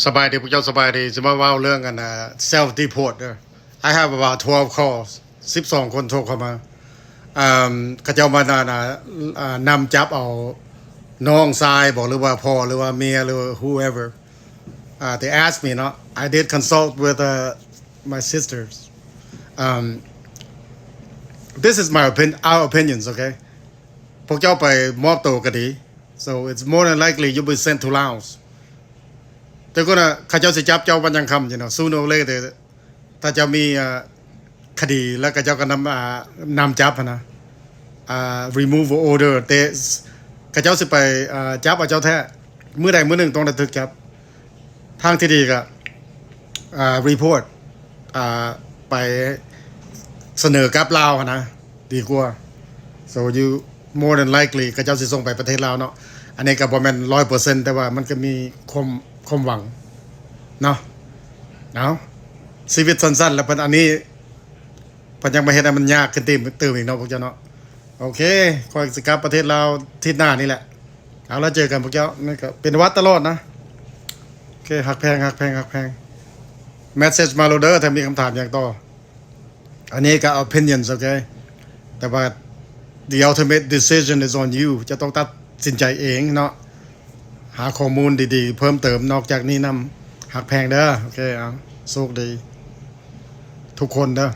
ສະບາຍດີພວກເຈົ້າ ສະບາຍດີ. ຊິມາເວົ້າເລື່ອງອັນ self deport ເດີ. I have about twelve calls ສິບສອງຄົນໂທເຂົ້າມາ. ເຂົາເຈົ້າມານຳຈັບເອົານ້ອງຊາຍບໍ ຫຼືວ່າພໍ່ ຫຼືວ່າເມຍ ຫຼື whoever. They ask me ເນາະ. I did consult with my sisters. This is my opinion, our opinions, okay? ພວກເຈົ້າໄປມອບໂຕກໍດີ. So it's more than likely you'll be sent to Laos. ແຕ່ກໍນະ ເຂົາເຈົ້າຊິຈັບເຈົ້າວັນຍັງຄ່ຳ you know, sooner or later. ຖ້າເຈົ້າມີຄະດີ ແລ້ວເຂົາເຈົ້າກໍນຳນຳຈັບຫັ້ນນະ. Removal order ແຕ່ເຂົາເຈົ້າຊິໄປຈັບເອົາເຈົ້າແທ້. ມື້ໃດມື້ໜຶ່ງຕ້ອງໄດ້ຖືກຈັບ. ທາງທີ່ດີກໍ report ໄປສະເໜີກັບລາວຫັ້ນນະ ດີກວ່າ. So you more than likely ເຂົາເຈົ້າຊິສົ່ງໄປປະເທດລາວເນາະ. ອັນນີ້ກໍບໍ່ແມ່ນຮ້ອຍເປີເຊັນ ແຕ່ວ່າມັນກໍມີຄວາມ ຄວາມຫວັງເນາະ. ເອົາ ຊີວິດສັ້ນໆ ແລ້ວເພິ່ນ ອັນນີ້ເພິ່ນຍັງມາເຮັດໃຫ້ມັນຍາກຂຶ້ນຕື່ມ ຕື່ມອີກເນາະ ພວກເຈົ້າເນາະ. ໂອເຄ ຂ້ອຍຊິກັບປະເທດລາວທິດໜ້ານີ້ແຫຼະ. ເອົາ ແລ້ວເຈີກັນພວກເຈົ້າ. ນີ້ກໍເປັນຫວັດຕະຫຼອດນະ. ໂອເຄ ຮັກແພງ ຮັກແພງ ຮັກແພງ. ແມັດເຊັດມາໂລເດີ ຖ້າມີຄຳຖາມຫຍັງຕໍ່. ອັນນີ້ກໍ opinions, okay? ແຕ່ວ່າ the ultimate decision is on you. ເຈົ້າຕ້ອງຕັດສິນໃຈເອງເນາະ. ຫາຂໍ້ມູນດີໆເພີ່ມເຕີມນອກຈາກນີ້ນຳ. ຮັກແພງເດີ. ໂອເຄ ເອົາ ໂຊກດີທຸກຄົນເດີ.